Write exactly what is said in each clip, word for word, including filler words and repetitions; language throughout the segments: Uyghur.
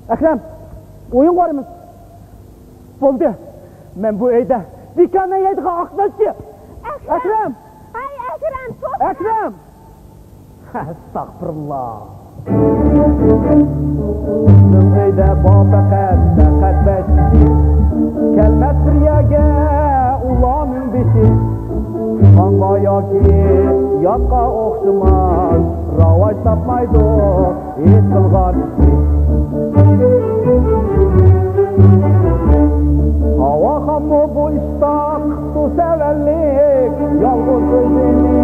ئەكرەم، ئويۇنغا بارىمىز. بولدى. مەن بۇ ئۆيدە بىكارنى يەيدىغان ئاقماچى. ئەكرەم! ئەكرەم! ھەي، ئەكرەم، توختا! ئەكرەم! ئەستەغپۇرۇللا. بىزنىڭ ئۆيدە بار پەقەت، پەقەت بەش كىشى. كەلمەس بىر يەرگە ئۇلارنىڭ بېشى. خانغا ياكى ياتقا ئوخشىماس، راۋاج تاپمايدۇ ھېچ قىلغان ئىشى. ھاۋاخانمۇ بۇ ئىشتا قىپتۇ سەۋەنلىك، يالغۇز ئۆزىنى،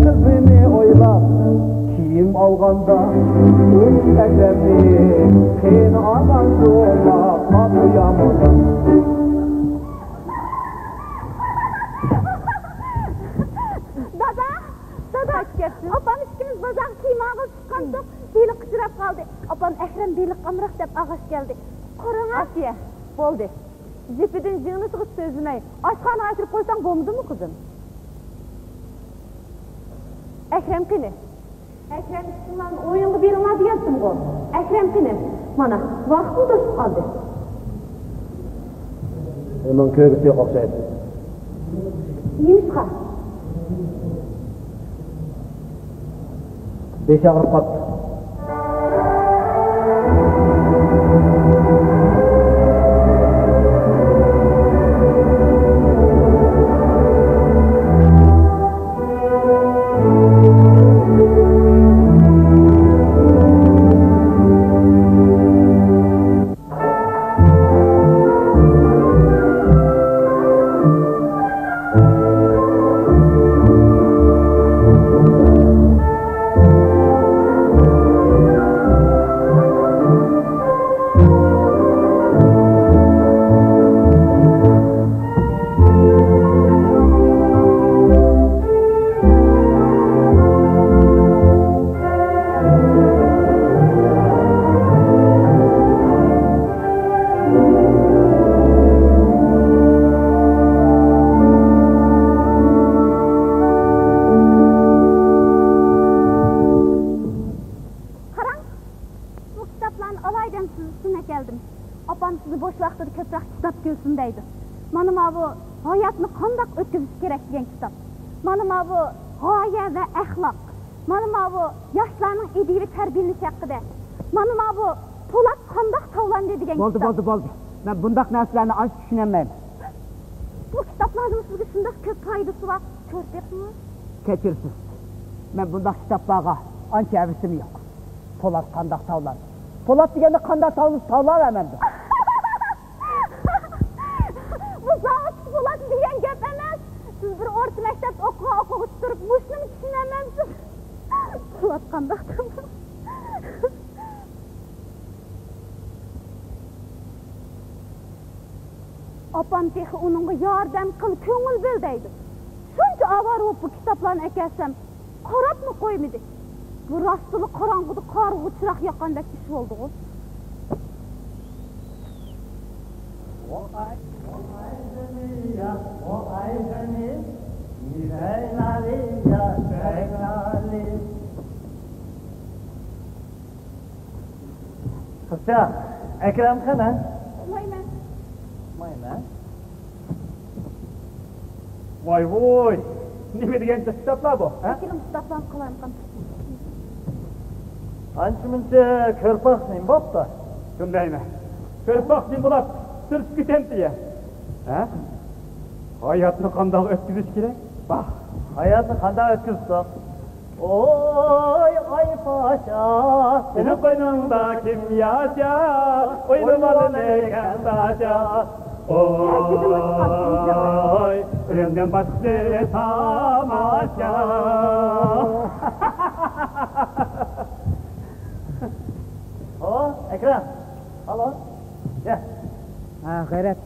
قىزىنى ئويلاپ، كىيىم ئالغاندا ئۇ ئەكرەمنى قېنى ئالغان شۇ قاپۇ يامىغان. دادا، دادا، ئاپام ئىككىمىز بازارغا كىيىم ئالغىلى چىققانتۇق، بېلىققا ئۇچراپ قالدى. ئاپام ئەكرەم بېلىققا ئامراق دەپ ئالغاچ كەلدى. قاراڭا. ئاسىيە، بولدى. زىپىدىن زىڭنىسىغا سۆزلىمەي، ئاشخانىغا ئەكىرىپ قويساڭ بولمىدىمۇ، قىزىم؟ ئەكرەم قېنى؟ ئەكرەم، ئىككىڭلارنى ئويۇنغا بېرىڭلار دېگەنتىمغۇ. ئەكرەم قېنى؟ مانا، ۋاقىتمۇ توشۇپ قالدى. ئۇنىڭ كۆرگۈسى يوق ئوخشايدۇ. نېمىشقا؟ بېشى ئاغرىپ قاپتۇ. قاراڭ، بۇ كىتابلارنى ئالاي دەمسىز ئۈچۈن ئەكەلدىم. ئاپام سىزنى بوش ۋاقتىدا كۆپرەك كىتاب كۆرسۇن دەيدۇ. مانا ماۋۇ ھاياتنى قانداق ئۆتكۈزۈش كېرەك دېگەن كىتاب. مانا ماۋۇ غايە ۋە ئەخلاق. مانا ماۋۇ ياشلارنىڭ ئىدىيىۋى تەربىيەلىنىشى ھەققىدە. مانا ماۋۇ پولات قانداق تاۋلاندى دېگەن بولدى، كىتاب. بولدى، بولدى. مەن بۇنداق نەرسىلەرنى ئانچە چۈشىنەلمەيمەن. بۇ كىتابلارنىڭ سىزگە شۇنداق كۆپ پايدىسى بار، كۆرۈپ بېقىڭىز. كەچۈرسىز، مەن بۇنداق كىتابلارغا ئانچە ھەۋىسىم يوق. پولات قانداق تاۋلاندى؟ پولات دېگەندە قانداق تاۋلىسا تاۋلاۋەرمەمدۇ؟ بۇ زاۋۇتتىكى پولات دېگەن گەپ ئەمەس. سىز بىر ئورتا مەكتەپتە ئوقۇغان ئوقۇغۇچى تۇرۇپ مۇشۇنىمۇ چۈشىنەلمەمسىز؟ پولات قانداق تاۋلاندى؟ ئاپام تېخى ئۇنىڭغا ياردەم قىل، كۆڭۈل بۆل دەيدۇ. شۇنچە ئاۋارە بولۇپ بۇ كىتابلارنى ئەكەلسەم، قاراپمۇ قويمىدى. بۇ راستلا قاراڭغۇدا قارىغۇغا چىراغ ياققاندەك ئىش بولدىغۇ. ۋاي، ۋاي دۇنيا، ۋاي دۇنيا، نېمەيلى ياشايلى. قىزچاق، ئەكرەم قېنى؟ مايمەن. مايمەن؟ ۋاي ۋۇي، نېمە دېگەن جىق كىتابلار بۇ، ھە؟ ئەكرەم كىتابلارنى قالايمىقان. ئانچە مۇنچە كۆرپەخ نېمە بوپتۇ؟ شۇندايمۇ؟ كۆرپەخ نېمە بولۇپ، سۈرتۈپ كېتەمتى يا؟ ھە؟ ھاياتنى قانداق ئۆتكۈزۈش كېرەك؟ ۋاھ، ھاياتنى قانداق ئۆتكۈزسەك؟ ئوي، ئاي پاشا، سېنىڭ قوينۇڭدا كىم ياشار؟ ئوينىۋالىمىكەن داچا. ئوي، ئۆلۈمدىن باشقىسى تاماشا. ئو، ئەكرەم. ئالو. يە. ھە، غەيرەت.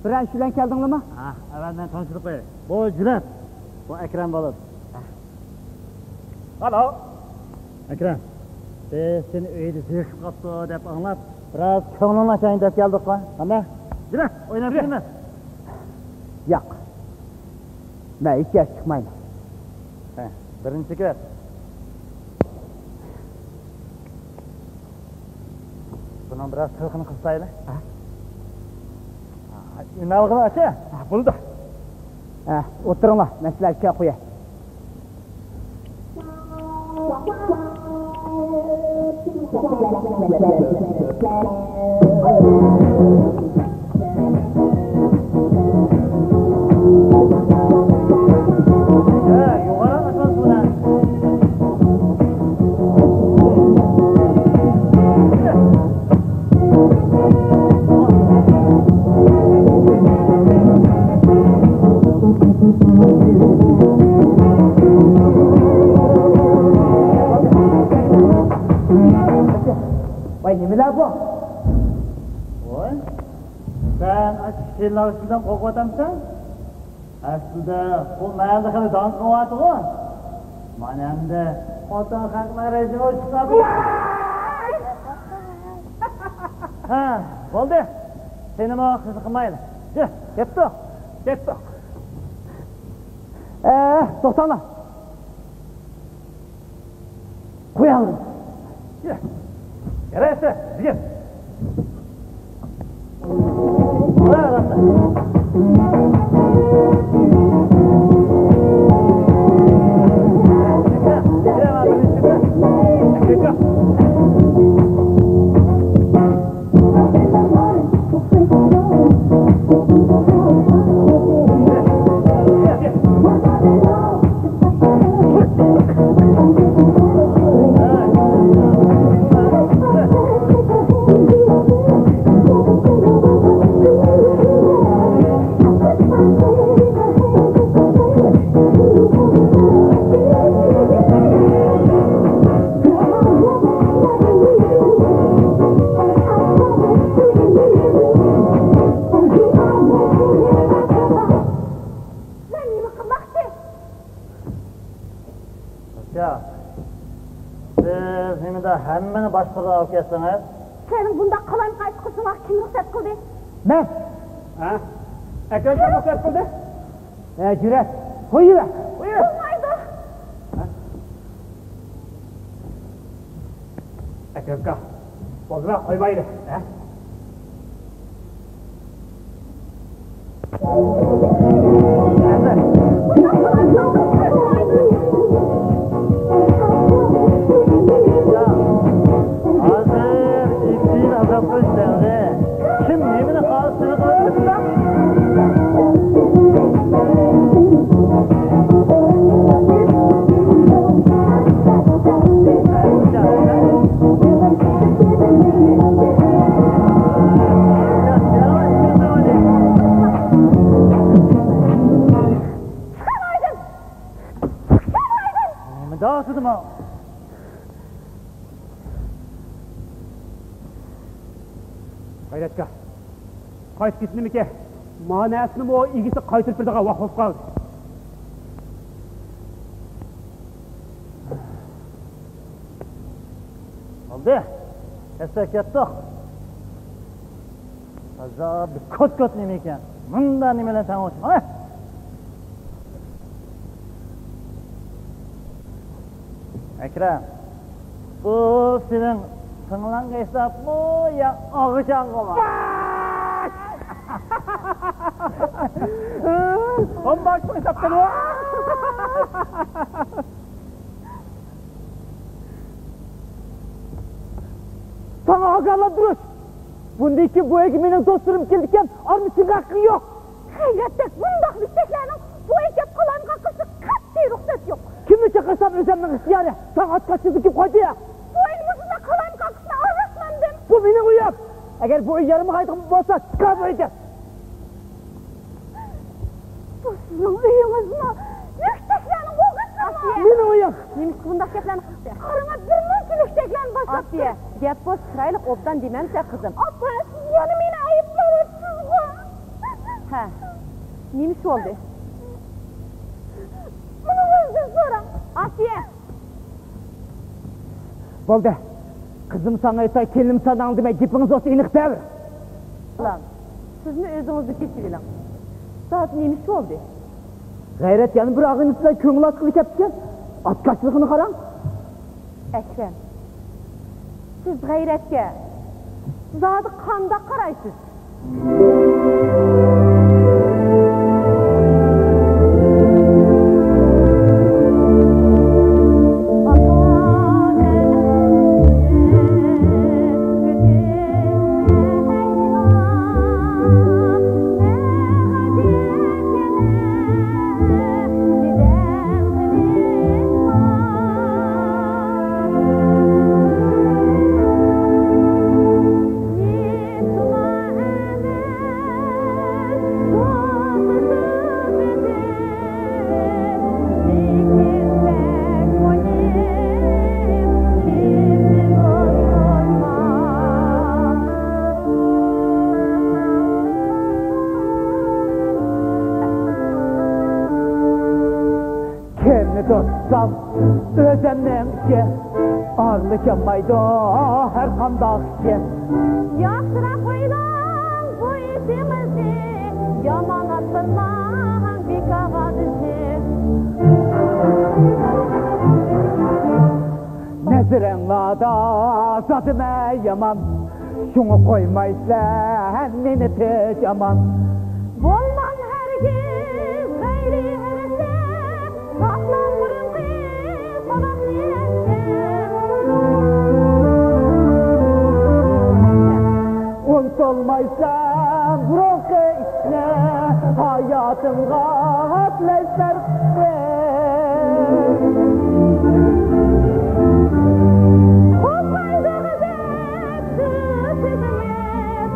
بىرەر ئىش بىلەن كەلدىڭلىمۇ؟ ھە، ئەۋەل مەن تونۇشتۇرۇپ قوياي. بۇ جۈرئەت. بۇ ئەكرەم بالىسى. ئالو. ئەكرەم، بىز سېنى ئۆيدە زېرىكىپ قاپتۇ دەپ ئاڭلاپ، بىراز كۆڭلۈڭنى ئاچايىن دەپ كەلدۇق. قانداق؟ يۈرە، ئويناپ يۈرە. كېلىمىز. ياق. مەن ھېچ يەرگە چىقمايمەن. ھە، بىرىنچى كۆر. بۇنىڭ بىراز قىلىقىنى قىلسايلى. ھە؟ ئىمالغىنى ئاچا. ھە، بولدى. ھە، ئولتۇرۇڭلار، مەن سىلەرگە چاي قۇياي. ۋاي، نېمىلەر بۇ؟ ۋاي، سەن ئاشۇ كىشىلەر ئۈستىدىن قورقۇۋاتامسەن؟ ئەسلىدە بۇ مەھەللىدە خېلى داڭقىلىۋاتىدىغۇ. مانا ئەمدى خوتۇن خەقلەر رەزىل بولۇپ چىقىۋاتىدۇ. ھە، بولدى. سېنىمۇ قىزىقمايلى. يۈر، كەتتۇق. كەتتۇق. ئە، توختاڭلار. قوياڭ. يۈرەيسە، بۈگۈن. يا، سىز نېمىدا ھەممىنى باشقىلارغا ئەكەتسىڭىز؟ سىلەرنىڭ بۇنداق قالايمىقان ئىش قىلىشىڭلارغا كىم رۇخسەت قىلدى؟ مەن. ھە؟ ئەكرەمكە رۇخسەت قىلدى؟ ھە، جۈرئەت. قويۇۋەر. قويۇۋەر. بولمايدۇ. ھە؟ ئەكرەمكە، بولدىلا، قويمايلى. ھە؟ ھازىر ئىبتىدائىي ئازاب قىلىش دەۋرى. كىم نېمىنى خالىسا شۇنى قىلىۋېرىدۇ. نېمە دەۋاتىدۇ ماۋۇ؟ غەيرەتكە. قايتىپ كېتىدىمىكىن؟ ما نەرسىنىمۇ ئىگىسى قايتۇرۇپ بېرىدىغان ۋاقىت بولۇپ قالدى. بولدى. كەتسەك كەتتۇق. تازا بىر كوت-كوت نېمە ئىكەن. مۇنداق نېمە بىلەن تەڭ بولسۇن. مانا. ئەكرەم، بۇ سېنىڭ سىڭلىڭگە ھېسابمۇ يا ئاغىچاڭغىمۇ؟ ئامبارچىغا ھېساب قىلىۋال. ساڭا ئاگاھلاندۇرۇش! بۇندىن كېيىن بۇ ئۆيگە مېنىڭ دوستلىرىم كېلىدىكەن، ئارىنى چىڭغان ھەققىڭ يوق! غەيرەتتەك مۇنداق لۈكچەكلەرنىڭ بۇ ئۆيگە كېلىپ قالايمىقان قىلىشىغا قەتئىي رۇخسەت يوق! كىمنى چاقىرسام ئۆزۈمنىڭ ئىختىيارى، ساڭا ئاتقاچ سۆزۈم كېلىپ قالدى يا! بۇ ئۆينى مۇشۇنداق قالايمىقان قىلىشنى ئارزۇمامدىم! بۇ مېنىڭ ئۆيۈم! ئەگەر بۇ ئۆي يارىمىغايدىغان بولسا، چىقار بۇ ئۆيدىن! بۇ سىزنىڭ ئۆيىڭىزمۇ؟ لۈكچەكلەرنىڭ بولغاچقىمۇ؟ مېنىڭ ئۆيۈم. نېمىشقا بۇنداق گەپلەرنى قىلىسىز؟ قارىڭا، بىر مۇنچە لۈكچەكلەرنى باشلاپتۇ. ئاسىيە، گەپ بولسا چىرايلىق ئوبدان دېمەمسە، قىزىم. ئاپا، سىز يەنە مېنى ئەيىبلەۋاتىسىزغۇ؟ ھە، نېمە ئىش بولدى؟ مېنىڭ ئۆزۈمدىن سوراڭ. ئاسىيە! بولدى. قىزىم ساڭا ئېيتاي، كېلىنىم ساڭا ئاڭ دېمەي، گېپىڭىز بولسا ئېنىق دەۋېرىڭ. بالام، سىزمۇ ئۆزىڭىزنى كېچىۋېلىڭ. زادى نېمە ئىش بولدى؟ غەيرەت يەنە بىر ئاغىنىسى بىلەن كۆڭۈل ئاچقىلى كەپتىكەن. ئاتكاچلىقىنى قاراڭ. ئەكرەم، سىز غەيرەتكە زادى قانداق قارايسىز؟ كىمنى توسسام ئۆزۈمنىڭ ئىشى، ئارىلىشالمايدۇ ھەر قانداق كىشى. ياخشىراق ئويلاڭ بۇ ئىشىڭىزنى، يامان ئاتلىماڭ بىكارغا بىزنى. نەزىرىڭلاردا زادىمەن يامان، شۇڭا قويمايسىلەر مېنى تىنچ ئامان. بولماڭ ھەرگىز غەيرىي ھەۋەسلىك، ساقلاڭ بۇرۇنقى ساۋاقنى ئەسلەپ. ئۇنتۇلمايسەن بۇرۇنقى ئىشنى، ھاياتىڭغا تىلەيسەن قۇتلۇق. قوپايدۇ غەزەپ سۈپىتىمىز،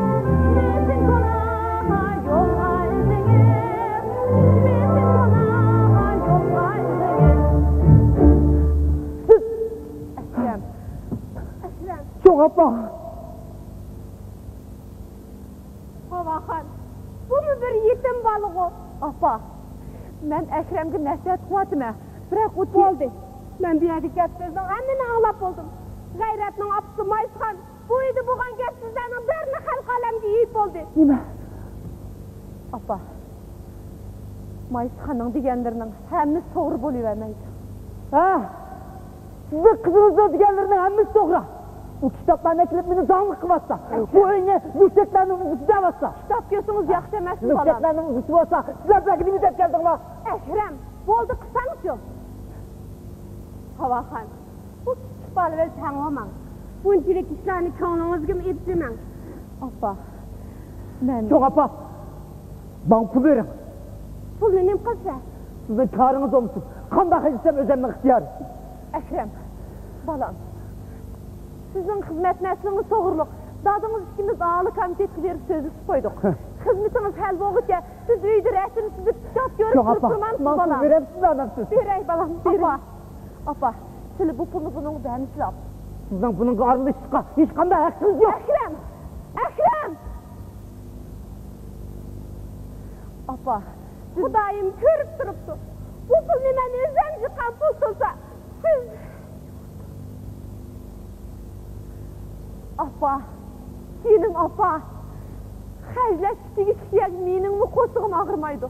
مىسكىن گۇناھقا يول ئايدىڭىز، مىسكىن گۇناھقا يول ئايدىڭىز. ئەكرەم، ئەكرەم. چوڭ ئاپا! ھاۋاخان، بۇمۇ بىر يېتىم بالىغۇ. ئاپا، مەن ئەكرەمگە نەسىھەت قىلىۋاتىمەن، بىراق ئۇ تى- بولدى. مەن بۇ يەردىكى گەپ سۆزنىڭ ھەممىنى ئاڭلاپ بولدۇم. غەيرەتنىڭ ئاپىسى مايسىخان، بۇ ئۆيدە بولغان گەپ سۆزلەرنىڭ بارىنى خەلقىئالەمگە يېيىپ بولدى. نېمە؟ ئاپا، مايسىخاننىڭ دېگەنلىرىنىڭ ھەممىسى توغرا بولۇۋەرمەيدۇ. ھە؟ سىزنىڭ قىزىڭىزنىڭ دېگەنلىرىنىڭ ھەممىسى توغرا. ئۇ كىتابلارنى ئەكېلىپ مېنى داڭلىق قىلىۋاتىدۇ. بۇ ئۆينى لۈكچەكلەرنىڭ ئىگىسى دەۋاتىدۇ. كىتاب كۆرسىڭىز ياخشى ئەمەسمۇ، بالام؟ لۈكچەكلەرنىڭ ئىگىسى بولسا، سىلەر بۇ يەرگە نېمە دەپ كەلدىڭلار؟ ئەكرەم، بولدى، قىلساڭچۇ. ھاۋاخان، بۇ كىچىك بالا بىلەن تەڭ بولماڭ. بۇنچىلىك ئىشلارنى كۆڭلىڭىزگىمۇ ئېلىپ بېرىمەڭ. ئاپا، مەن. چوڭ ئاپا، ماڭا پۇل بېرىڭ. پۇلنى نېمە قىلىسەن؟ سىزنىڭ كارىڭىز بولمىسۇن. قانداق ئىشلىسەم ئۆزۈمنىڭ ئىختىيارى. ئەكرەم، بالام، سىزنىڭ خىزمەت مەسىلىڭىز توغرۇلۇق. دادىڭىز ئىككىمىز ئالىي كومىتېتقا بېرىپ سۆزلىشىپ قويدۇق. خىزمىتىڭىز ھەل بولغۇچە سىز ئۆيدە رەسىم سىزىپ، كىتاب كۆرۈپ چوڭ تۇرۇپ ئاپا، تۇرمامسىز، ماڭا پۇل بالام؟ بېرەمسىز، ئانام سىز؟ بېرەي، بالام، بېرەي. ئاپا، ئاپا، سىلى بۇ پۇلنى بۇنىڭغا بەرمىسىلە، ئاپا. سىزنىڭ بۇنىڭغا ئارىلىشىشقا ھېچقانداق ھەققىڭىز يوق. ئەكرەم! ئەكرەم! ئاپا، سىز خۇدايىم كۆرۈپ تۇرۇپتۇ. بۇ پۇلنى مەن ئۆزۈم يىغقان پۇل تۇرسا، سىز. ئاپا، سېنىڭ ئاپا، خەجلەشكە تېگىشلىك يەرگە مېنىڭمۇ قورسىقىم ئاغرىمايدۇ.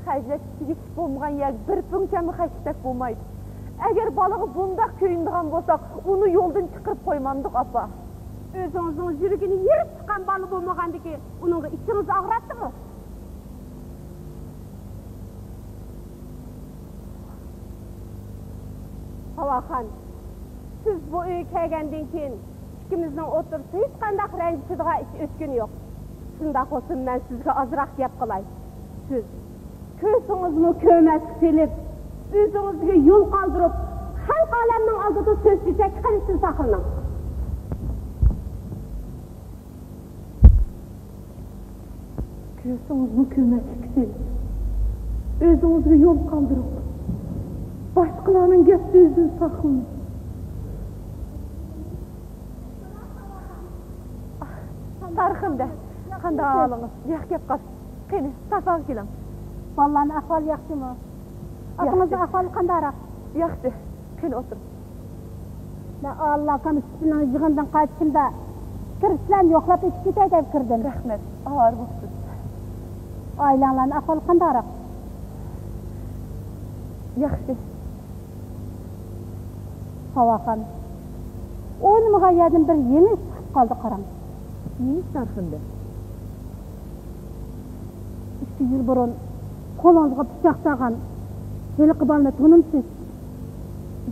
خەجلەشكە تېگىشلىك بولمىغان يەرگە بىر پۈڭچەممۇ خەجلىسەك بولمايدۇ. ئەگەر بالىغا بۇنداق كۆيۈنىدىغان بولساق، ئۇنى يولدىن چىقىرىپ قويمامدۇق، ئاپا. ئۆزىڭىزنىڭ يۈرىكىنى يېرىپ چىققان بالا بولمىغاندىكىن، ئۇنىڭغا ئىچىڭىز ئاغراتتىمۇ؟ ھاۋاخان، سىز بۇ ئۆيگە كەلگەندىن كېيىن، ئىككىمىزنىڭ ئوتتۇرىسىدا ھېچقانداق رەنجىتىدىغان ئىش ئۆتكىنى يوق. شۇنداق بولسىمۇ، مەن سىزگە ئازراق گەپ قىلاي. سىز كۆرسىڭىزمۇ كۆرمەسكە سېلىپ، ئۆزىڭىزگە يول قالدۇرۇپ، خەلق ئالەمنىڭ ئالدىدا سۆز-چۆچەككە قېلىشتىن ساقلىنىڭ. كۆرسىڭىزمۇ كۆرمەسلىككە سېلىپ، ئۆزىڭىزگە يول قالدۇرۇپ، باشقىلارنىڭ گەپ-سۆزىدىن ساقلىنىڭ. تارىخىمدە قانداق ئاھۋالىڭىز؟ ياخشى گەپ قىل. قېنى، سافاغا كېلىڭ. بالىلارنىڭ ئەھۋالى ياخشىمۇ؟ ئاتىڭىزنىڭ ئەھۋالى قانداقراق؟ ياخشى. قېنى، ئولتۇرۇڭ. مەن ئاللا ئاكام ئىستىپىنىڭ يىغىنىدىن قايتىشىمدا كىرىپ سىلەرنى يوقلاپ ئۆتۈپ كېتەي دەپ كىردىم. رەھمەت. ئاۋارە بوپسىز. ئائىلەڭلارنىڭ ئەھۋالى قانداقراق؟ ياخشى. ھاۋاخان، ئويلىمىغان يەردىن بىر يېڭى ئىش چىقىپ قالدى، قاراڭ. نېمە ئىش تارىخىمدە؟ ئىككى يىل بۇرۇن قولىڭىزغا پىچاق سالغان ھېلىقى بالىنى تونۇمسىز؟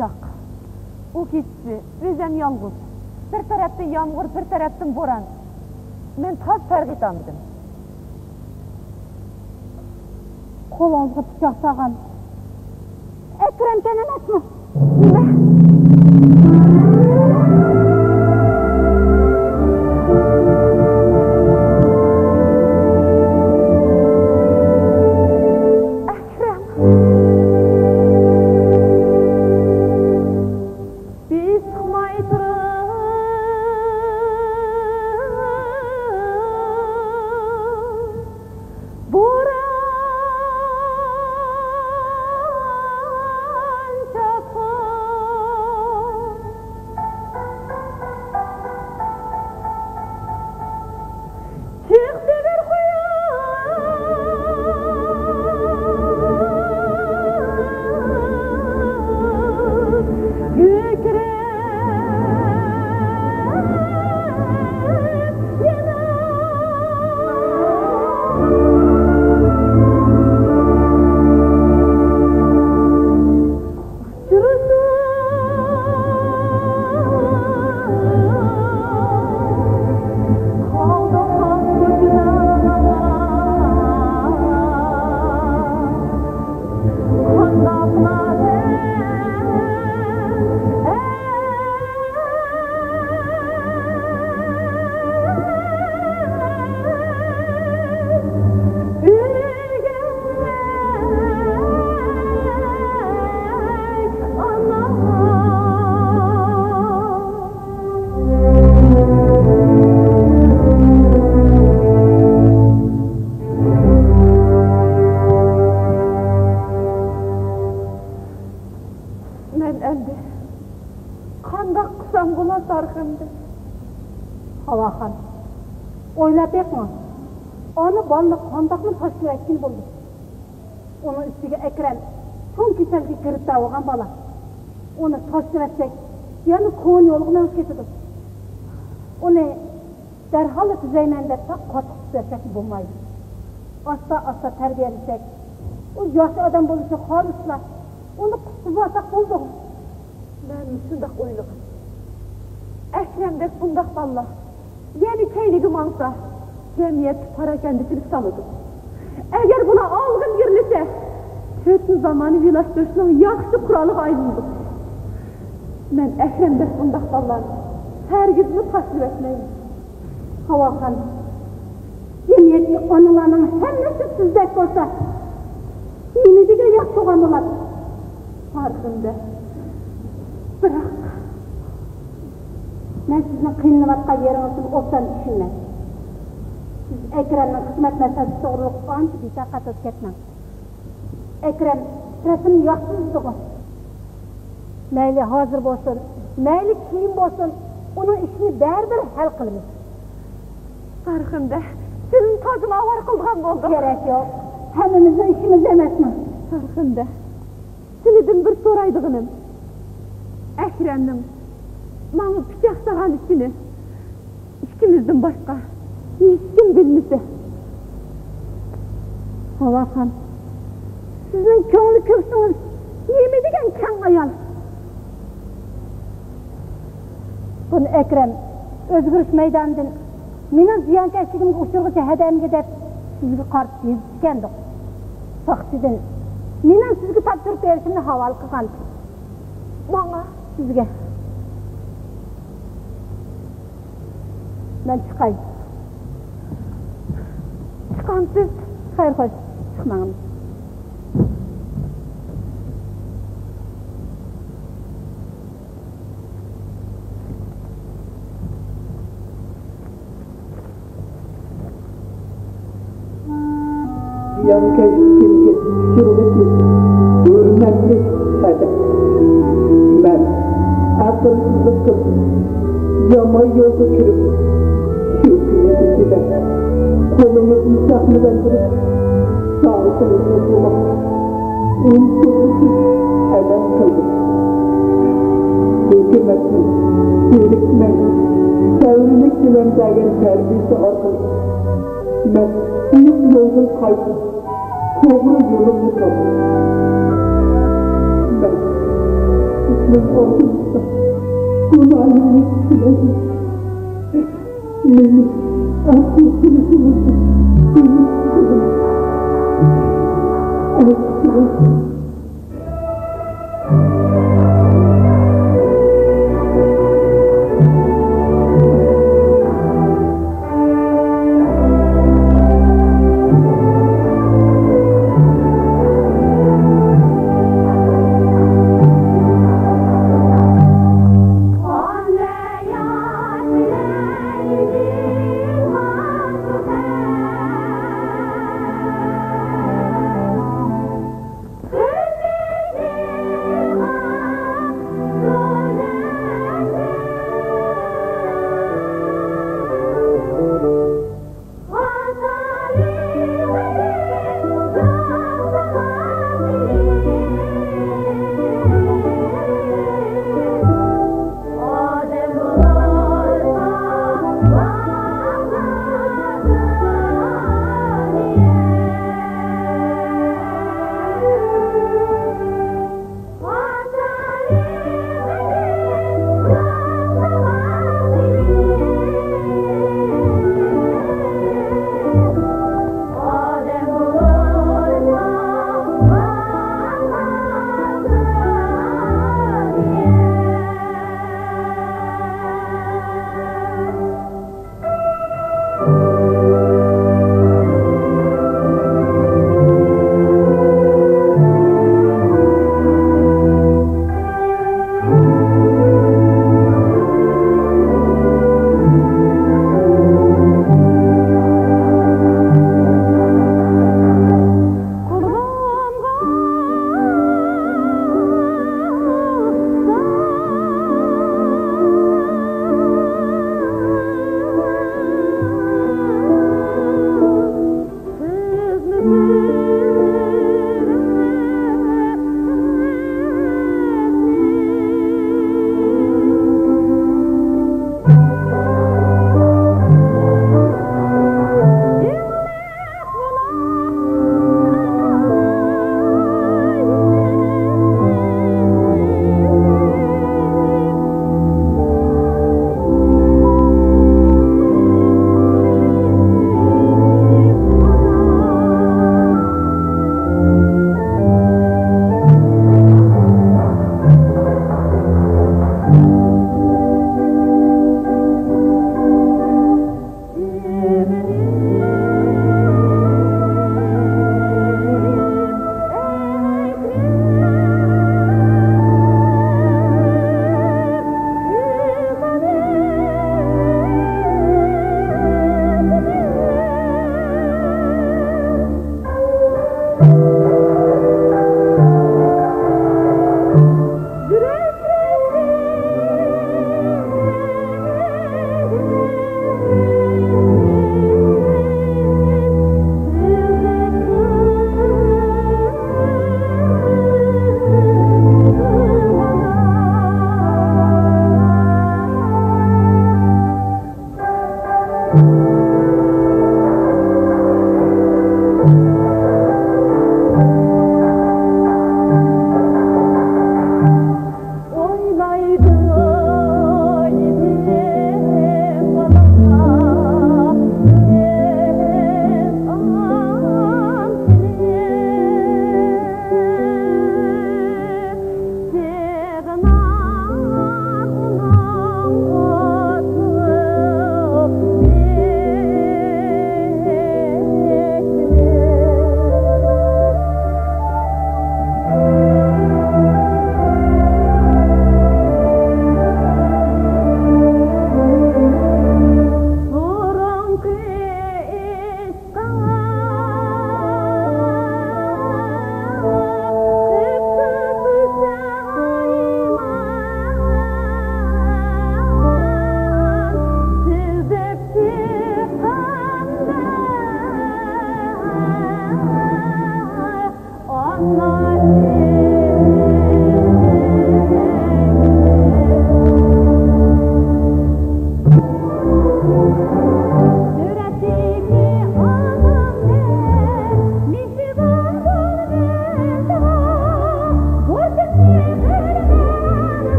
ياق. ئۇ كېچىسى ئۆزۈم يالغۇز. بىر تەرەپتىن يامغۇر، بىر تەرەپتىن بوران. مەن تازا پەرق ئېتەلمىدىم. قولىڭىزغا پىچاق سالغان ئەكرەمكەن ئەمەسمۇ؟ نېمە؟ ئەكرەم. بىز چىقماي تۇرۇپ، بوران چاپقۇن. چىقتى بىر قۇياش، كۆكرەك يېنىپ. مەن ئەمدى قانداق قىلسام بولا تارىخىمدە؟ ھاۋاخان، ئويلاپ بېقىڭ، ئانا بالىنى قانداقمۇ تاشلىۋەتكىلى بولىدۇ؟ ئۇنىڭ ئۈستىگە ئەكرەم چوڭ كېسەلگە گىرىپتار بولغان بالا. ئۇنى تاشلىۋەتسەك، يەنە كونا يولغا مېڭىپ كېتىدۇ. ئۇنى دەرھاللا تۈزەيمەن دەپلا قاتتىق تۈزەتسەكمۇ بولمايدۇ. ئاستا-ئاستا تەربىيەلىسەك، ئۇ ياخشى ئادەم بولۇشىنى خالىسىلا، ئۇنى قۇتقۇزۇۋالساق بولىدىغۇ. مەنمۇ شۇنداق ئويلىغان. ئەكرەمدەك بۇنداق بالىلار يەنە كەينىگە ماڭسا، جەمئىيەتتە پاراكەندىچىلىك سالىدۇ. ئەگەر بۇلار ئالغا ئىلگىرىلىسە، پۈتۈن زامانىۋىلاشتۇرۇشنىڭ ياخشى قورالىغا ئايلىنىدۇ. مەن ئەكرەمدەك بۇنداق بالىلارنى ھەرگىزمۇ تاشلىۋەتمەيمەن. ھاۋاخان، جەمئىيەتتىكى ئانىلارنىڭ ھەممىسى سىزدەك بولسا، نېمە دېگەن ياخشى بولغان بولاتتى؟ پارخىمدە، بىراق، مەن سىزنىڭ قىينىلىۋاتقان يېرىڭىزنى ئوبدان چۈشىنىمەن. سىز ئەكرەمنىڭ خىزمەت مەسىلىسى توغرۇلۇق ئانچە بىتاقەت بولۇپ كەتمەڭ. ئەكرەم رەسىمنى ياخشى سىزىدىغۇ. مەيلى ھازىر بولسۇن، مەيلى كېيىن بولسۇن، ئۇنىڭ ئىشىنى بەرىبىر ھەل قىلىمىز. پارخىمدە، سىلىنى تازىمۇ ئاۋارە قىلىدىغان بولدۇق. كېرەك يوق. ھەممىمىزنىڭ ئىشىمىز ئەمەسمۇ؟ پارخىمدە، سىلىدىن بىر سورايدىغىنىم، ئەكرەمنىڭ ماڭا پىچاق سالغان ئىشىنى ئىككىمىزدىن باشقا ھېچكىم بىلمىسە. ھاۋاخان، سىزنىڭ كۆڭلى كۆكسىڭىز نېمە دېگەن كەڭ ئايال. بۇنى ئەكرەم ئۆزگىرىش مەيدانىدىن مېنىڭ زىيانكەشلىكىمگە ئۇچرىغۇچە ھەدەمگە دەپ سىزگە قارىتىپ يېزىپتىكەندۇق. ساقچىدىن مېنىڭ سىزگە تاپشۇرۇپ بېرىشىمنى ھاۋالە قىلغانتى. ماڭا؟ سىزگە. مەن چىقاي. چىقامسىز؟ خەير، خوش، چىقماڭ. زىيانكەشلىكىمگە ئۇچرىغۇچى ھۆرمەتلىك ئادەم. مەن ئەقىلسىزلىق قىلىپ، يامان يولغا كىرىپ، شۇ كۈنى كېچىدە قولۇمنى پىچاقنى بىلەن تۇتۇپ، ساغلىقىمنى قوغدىماق ئۈچۈن ئەلەم قىلدىم. ھۆكۈمەتنى زېرىكمەي، سەۋرلىك بىلەن بەرگەن تەربىيەسى ئارقىلىق مەن ئېنىق يولدىن قايتىپ، توغرا يولۇمنى تاپتىم. مەن سىزنىڭ ئالدىڭىزدا گۇناھىمنى تىلەيمەن. مېنى ئەپۇ قىلىشىڭىزنى ئۈمىد قىلىمەن. ئەپۇ قىلىڭ.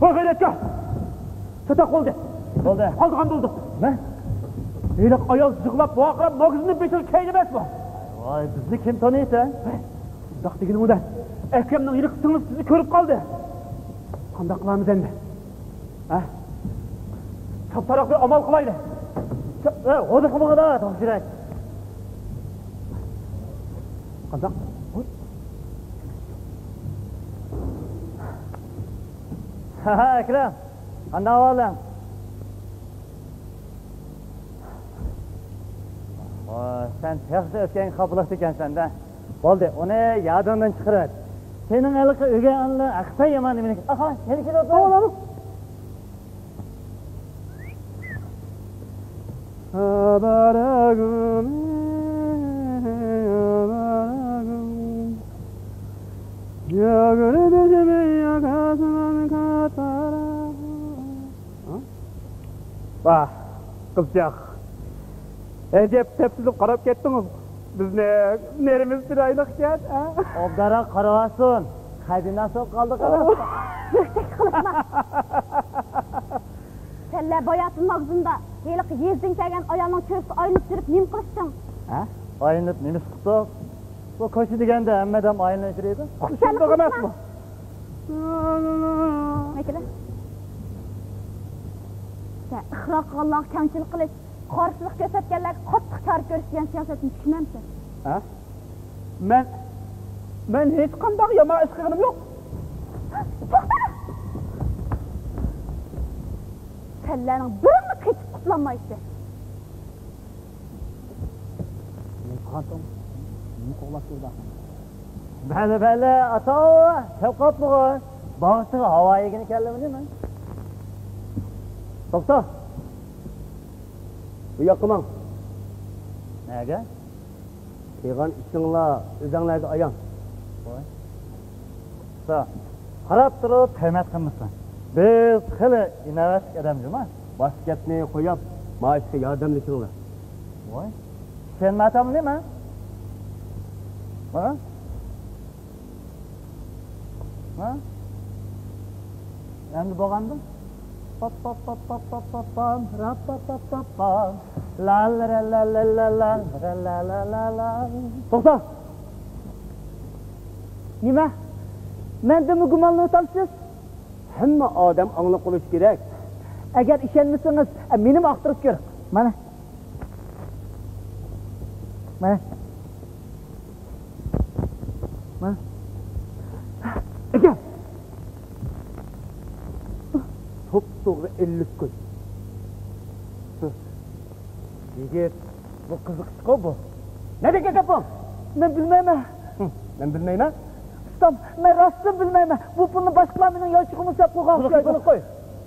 ۋاي غەيرەتكار! چاتاق بولدى. بولدى. قالىدىغان بولدۇق. نېمە؟ ھېلىقى ئايال يىغلاپ ۋارقىراپ ماگىزىننى بېسىپ كەينى ئەمەسمۇ؟ ۋاي، بىزنى كىم تونۇيسەن؟ شۇنداق دېگىنىڭدە، ئەكرەمنىڭ ھېلىقى سىڭلىسى سىزنى كۆرۈپ قالدى. قانداق قىلارمىز ئەمدى؟ ھە؟ ساپتاراق بىر ئامال قىلايلى. ھە، غۇدۇق بولغىدا، توغرا كېرەك. قانداق؟ ھە، ئەكرەم، قانداق ئەھۋالىڭ؟ ۋاي، سەن تېخىچە ئۆتكەنگە خاپىلىق ئىكەنسەن-دە. بولدى، ئۇنى يادىڭدىن چىقىرىۋەت. سېنىڭ ھېلىقى ئۆگەي ئانىلىرىڭ ئەخسەن يامان نېمىنى. ئاخا، نېمە كېلىۋاتىدۇ؟ ۋاھ، قىزچاق. ئەجەب تەپسىلىپ قاراپ كەتتىڭىز. بىزنىڭ نېرىمىز چىرايلىقكەن، ھە؟ ئوبدانراق قاراۋاتسۇن. خەجىناسىغا قالدى قاراپ. بۆھتەك قىلىشما. سەنلەر باياتىن ماگىزىندا ھېلىقى يېزىدىن كەلگەن ئايالنىڭ كۆركىسىگە ئايلىنىپ يۈرۈپ نېمە قىلىشتىڭ؟ ھە؟ ئايلىنىپ نېمە قىپتۇ؟ بۇ كوچا دېگەندە ھەممە ئادەم ئايلىنىپ يۈرىدۇ. خۇشاللىق ئەمەسمۇ؟ مەكىلە. سەن ئىقرار قىلغانلارغا كەڭچىلىك قىلىش، قارشىلىق كۆرسەتكەنلەرگە قاتتىق چارە كۆرۈش دېگەن سىياسەتنى چۈشىنەمسەن؟ ھە؟ مەن، مەن ھېچقانداق يامان ئىش قىلغىنىم يوق. توختا! سەنلەرنىڭ بىرىڭلار قېچىپ قۇتۇلالمايسىلەر. نېمە قىلغانتىڭ؟ نېمە قوغلاپ كەلدى ئاخىرى؟ بەلە، بەلە، ئاتا، كەپ قاپتىغۇ. باغچىغا ھاۋا يېگىنى كەلدىمۇ نېمە؟ توختا! بۇ ياققا ماڭ. نەگە؟ قىلغان ئىشىڭلار ئۆزۈڭلارگە ئايان. ۋاي. ئۇستا، قاراپ تۇرۇپ ھۆرمەت قىلمىسا. بىز خېلى ئىناۋەتلىك ئادەم جۇما. باش گەپنى قويۇپ، ما ئىشقا ياردەملىشىڭلار. ۋاي. ئىشەنمەيتامدىم مەن؟ ھە؟ ھە؟ ئەمدى بولغاندۇ؟ پاپ، پاپ، پاپ، پاپ، پاپ، پاپ، پام، را، پاپ، پاپ، پاپ، پام. لا، لا، را، لا، لا، لا، لا، را، لا، لا، لا، لا. توختا! نېمە؟ مەندىنمۇ گۇمانلىنىۋاتامسىز؟ ھەممە ئادەم ئاڭلىق بولۇشى كېرەك. ئەگەر ئىشەنمىسىڭىز، مېنىمۇ ئاختۇرۇپ كۆرۈڭ. مانا. مانا. مانا. ئەكەل. توپتوغرا ئەللىك كوي. يىگىت، بۇ قىزىق ئىشقۇ بۇ. نەدىكى گەپ بۇ؟ مەن بىلمەيمەن. ھىم، مەن بىلمەيمەن. ئۇستام، مەن راستتىن بىلمەيمەن. بۇ پۇلنى باشقىلار مېنىڭ يانچۇقۇمغا سېلىپ قويغان ئوخشايدۇ. بۇنى قوي.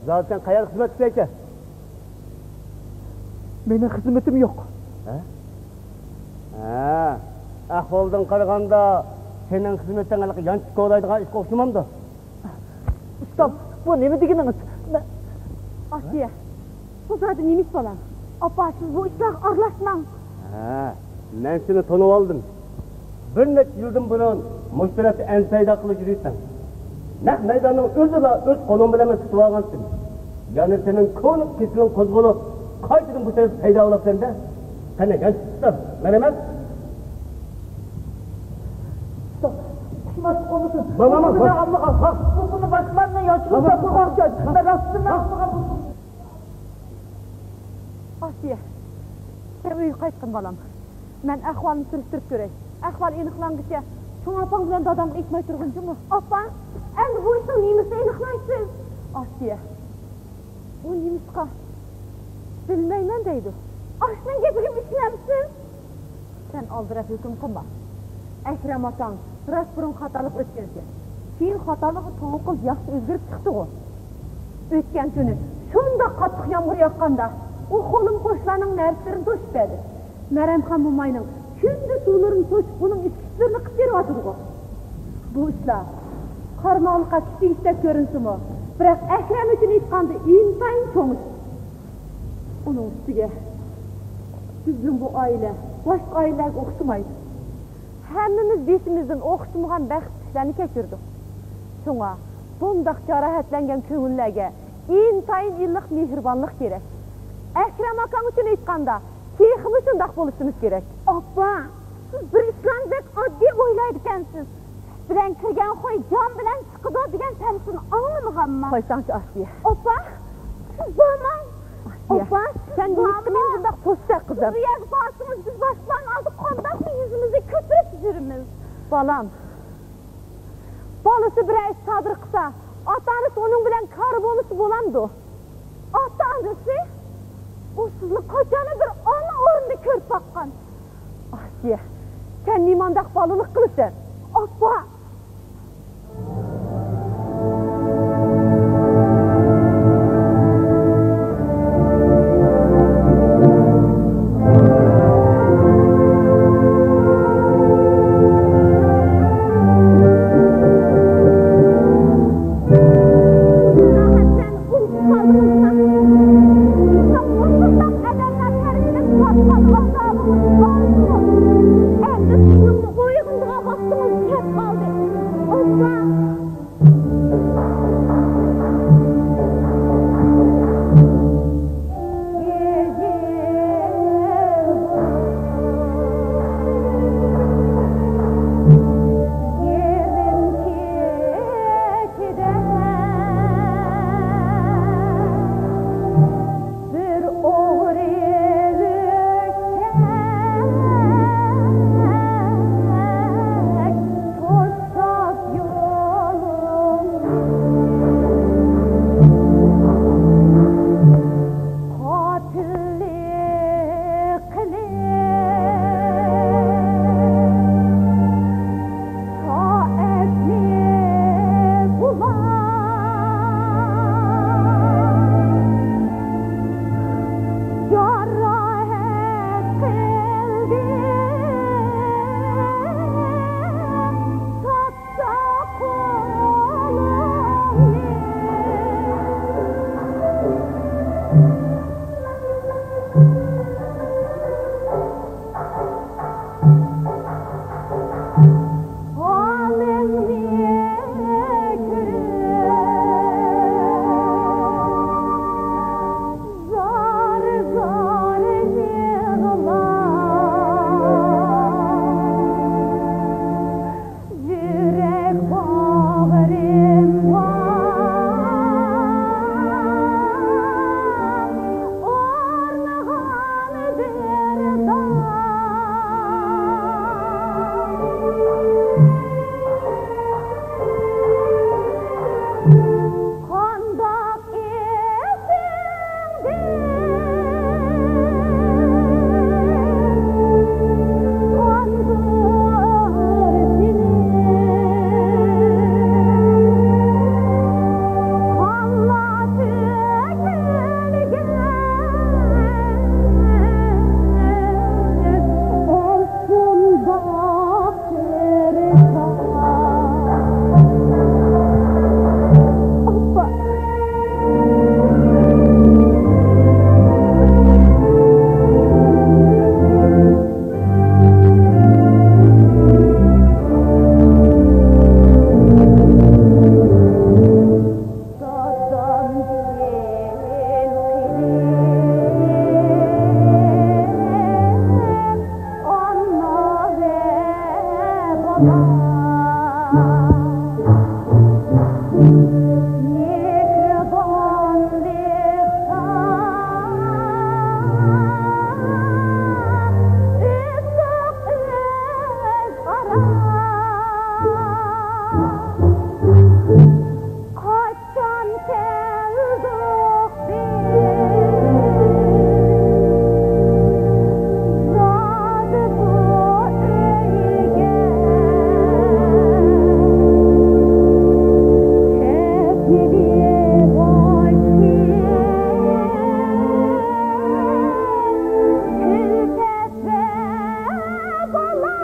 زادى سەن قەيەردە خىزمەت ئىشلەيسەن؟ مېنىڭ خىزمىتىم يوق. ھە؟ ھە، ئەھۋالدىن قارىغاندا سېنىڭ خىزمىتىڭ ھېلىقى يانچۇق كولايدىغان ئىشقا ئوخشىمامدۇ؟ ئۇستام، بۇ نېمە دېگىنىڭىز؟ مەن ئاسىيە، بۇ زادى نېمە ئىش بالام؟ ئاپا، سىز بۇ ئىشلارغا ئارىلاشماڭ. ھە، مەن سېنى تونۇۋالدىم. بىر نەچچە يىلدىن بۇرۇن مۇشۇ تەرەپتە ئەنسە پەيدا قىلىپ يۈرىسەن. نەق مەيداننىڭ ئۆزىلا ئۆز قولۇڭ بىلەن سېتىۋالغانتىم. يەنە سېنىڭ كونا كېسىلىڭ قوزغىلىپ، قايتىدىن بۇ تەرەپكە پەيدا بولۇپسەن-دە. قېنى، يانچۇق تۇتسام، مەن ئەمەس؟ توختاڭ، ئىشىڭ ئاشۇق بولمىسۇن. ماما، ماما، بۇ پۇلنى ئالمىغان. ھە؟ بۇ پۇلنى باشقىلارنىڭ يانچۇقىغا سېلىپ قويغان ئوخشايدۇ. مەن راستتىن ئالمىغان بۇ پۇلنى. ئاسىيە، سەن ئۆيگە قايتقىن، بالام. مەن ئەھۋالنى سۈرۈشتۈرۈپ كۆرەي. ئەھۋال ئېنىقلانغىچە چوڭ ئاپاڭ بىلەن دادامغا ئېيتماي تۇرغىن جۇمۇ. ئاپا، ئەمدى بۇ ئىشنىڭ نېمىسىنى ئېنىقلايسىز؟ ئاسىيە، ئۇ نېمىشقا بىلمەيمەن دەيدۇ؟ ئاشۇنىڭ گېپىگىمۇ ئىشىنەمسىز؟ سەن ئالدىراپ ھۆكۈم قىلما. ئەكرەم ئاكاڭ راست بۇرۇن خاتالىق ئۆتكەنكەن. كېيىن خاتالىقى توغرا قىلىپ ياخشى ئۆزگىرىپ چىقتىغۇ. ئۆتكەن كۈنى شۇنداق قاتتىق يامغۇر ياغقاندا، ئۇ خولۇم قوشلارنىڭ نەرسىلىرىنى توشۇپ بەردى. مەرەمخان موماينىڭ كۈندە سۇلىرىنى توشۇپ، ئۇنىڭ ئىچكۈچىلىرىنى قىپ بېرىۋاتىدىغۇ. بۇ ئىشلار قارىماغلىققا كىچىك ئىشتەك كۆرۈنسىمۇ، بىراق ئەكرەم ئۈچۈن ئېيتقاندا ئىنتايىن چوڭ ئىش. ئۇنىڭ ئۈستىگە بىزنىڭ بۇ ئائىلە باشقا ئائىلىلەرگە ئوخشىمايدۇ. ھەممىمىز بېشىمىزدىن ئوخشىمىغان بەختسىزلىكلەرنى كەچۈردۇق. شۇڭا بۇنداق جاراھەتلەنگەن كۆڭۈللەرگە ئىنتايىن ئىللىق مېھرىبانلىق كېرەك. ئەكرەم ئاكاڭ ئۈچۈن ئېيتقاندا، تېخىمۇ شۇنداق بولۇشىمىز كېرەك. ئاپا، سىز بىر ئىشلارنى بەك ئاددىي ئويلايدىكەنسىز. سۈت بىلەن كىرگەن خوي جان بىلەن چىقىدۇ دېگەن پەندىسىنى ئاڭلىمىغانما؟ قويساڭچۇ، ئاسىيە. ئاپا، سىز بارماڭ. ئاسىيە، ئاپا، سىز سەن نېمە بارماڭ. مۇنداق پوستاق قىزىم؟ بۇ يەرگە بارسىڭىز، بىز باشقىلارنىڭ ئالدىدا قانداقمۇ يۈزىمىزنى كۆتۈرۈپ يۈرىمىز؟ بالام، بالىسى بىرەر ئىش سادىر قىلسا، ئاتا-ئانىسى ئۇنىڭ بىلەن كارى بولمىسا بولامدۇ؟ ئاتا-ئانىسى؟ ئۇ سىزنى قاچانلا بىر ئانا ئورنىدا كۆرۈپ باققان. ئاسىيە، سەن نېمانداق بالىلىق قىلىسەن؟ ئاپا! ئۇنتۇپ قالدىڭىزمۇ؟ مۇشۇنداق ئادەملەر تەرىپىدىن تارتقان ئازابىڭىز بارمۇ؟ ئەمدى سىزنىڭمۇ ئويغىنىدىغان ۋاقتىڭىز كەپ قالدى. ئاللا! بىر ئوغرى لۈكچەك توساپ يولۇمنى. قاتىللىق قىلىپ سائەتنى بۇلار جاراھەت قىلدى. تاپسا قولۇمنى. ھالىمنى كۆرۈپ زار-زار يىغلار. يۈرەك باغرىمغا ئورنىغان بىر داغ. قانداق ئېسىڭدە قاندۇر سېنى قانلار تۆكۈلگەن ئالتۇنداق بىر تاغ. ئاپا! دادام ھېلىقى ئانا ۋە بالا. مېھرىبانلىقتا ئۆتتۇق ئۆزئارا. قاچان كەلدۇق بىز زادى بۇ ئۆيگە؟ كەتمىدى باشتىن كۈلپەت ۋە بالا.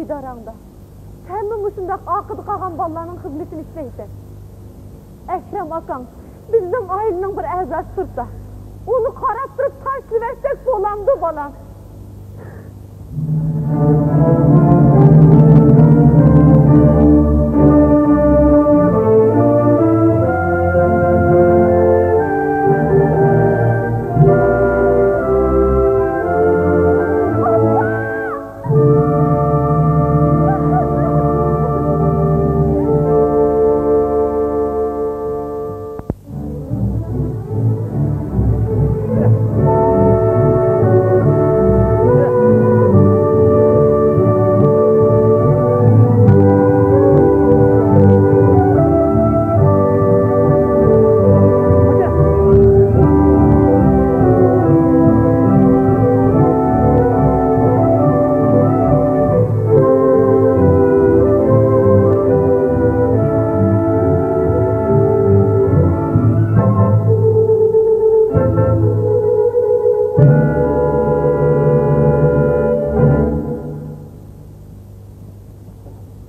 ئىدارەڭدە سەنمۇ مۇشۇنداق ئارقىدا قالغان بالىلارنىڭ خىزمىتىنى ئىشلەيسەن. ئەكرەم ئاكاڭ بىزنىڭ ئائىلىنىڭ بىر ئەزاسى تۇرسا، ئۇنى قاراپ تۇرۇپ تاشلىۋەتسەك بولامدۇ، بالام؟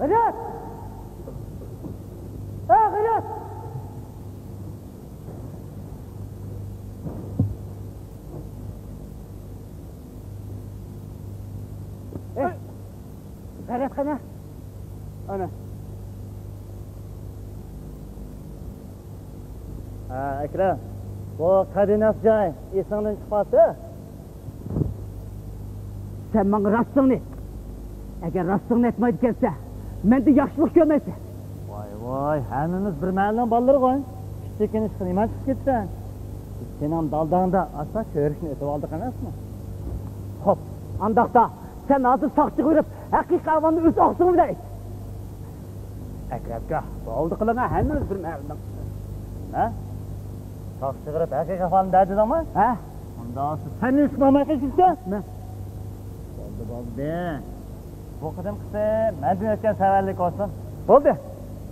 غەيرەت! ئە، غەيرەت! ئە، غەيرەت قېنى؟ ئانا. ھە، ئەكرەم، بۇ قەدىناس جاي ئېسىڭدىن چىقماپتۇ. سەن ماڭا راستىڭنى، ئەگەر راستىڭنى ئېيتمايدىكەنسەن، مەندىن ياخشىلىق كۆرمەيسەن. ۋاي، ۋاي، ھەممىمىز بىر مەھەللىنىڭ بالىلىرىغۇ. كىچىككىنە ئىشقا نېمانچە چىقىپ كېتىسەن؟ بىز سېنىڭ دالداڭدا ئاستا كۆرۈشنى ئېتىۋالدۇق ئەمەسمۇ؟ خوپ، ئانداقتا سەن ھازىر ساقچىغا بېرىپ، ھەقىقىي ئەھۋالنى ئۆز ئاغزىڭ بىلەن ئېيت. ئەكرەمكا، بولدى قىلىڭا، ھەممىمىز بىر مەھەللىنىڭ. ھە؟ ساقچىغا بېرىپ ھەقىقىي ئەھۋالنى دەدىڭمۇ؟ ھە؟ ئۇنداق سەن نېمە ئىشقا بارماي قېچىپسەن؟ مەن. بولدى، بولدى. بۇ قېتىمقىسى مەندىن ئۆتكەن سەۋەنلىك بولسۇن. بولدى.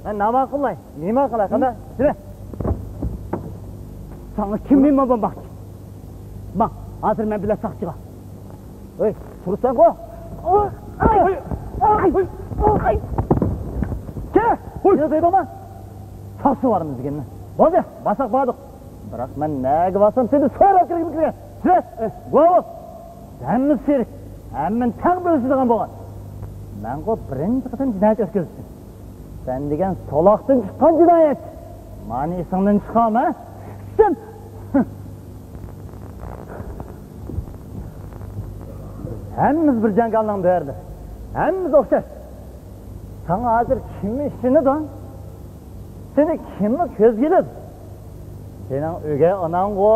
مەن ناماقۇللاي. نېمە قىلاي، قانداق؟ يۈرە. ساڭا كىم مېھمان بولماقچى؟ ماڭ، ھازىر مەن بىلەن ساقچىغا. ھەي، تۇرساڭغۇ. كەل. ھۇي. يا دەيدىما؟ ساقچى بارمىز دېگەننى. بولدى، بارساق باردۇق. بىراق مەن نەگە بارسام سېنى سوراپ كىرگۈم كېلگەن. يۈرە. گۇۋاھ بول. ھەممىسى شېرىك، ھەممىنى تەڭ بۆلۈشىدىغان بولغان. مەنغۇ بىرىنچى قېتىم جىنايەت ئۆتكۈزدۈم. سەن دېگەن سولاقتىن چىققان جىنايەتچى. مانا ئېسىڭدىن چىقارما. سەن ھەممىمىز بىر جاڭگالنىڭ بۆرىلىرى. ھەممىمىز ئوخشاش. ساڭا ھازىر كىم ئىشىنىدۇ؟ سېنى كىممۇ كۆزگە ئىلىدۇ؟ سېنىڭ ئۆگەي ئاناڭغۇ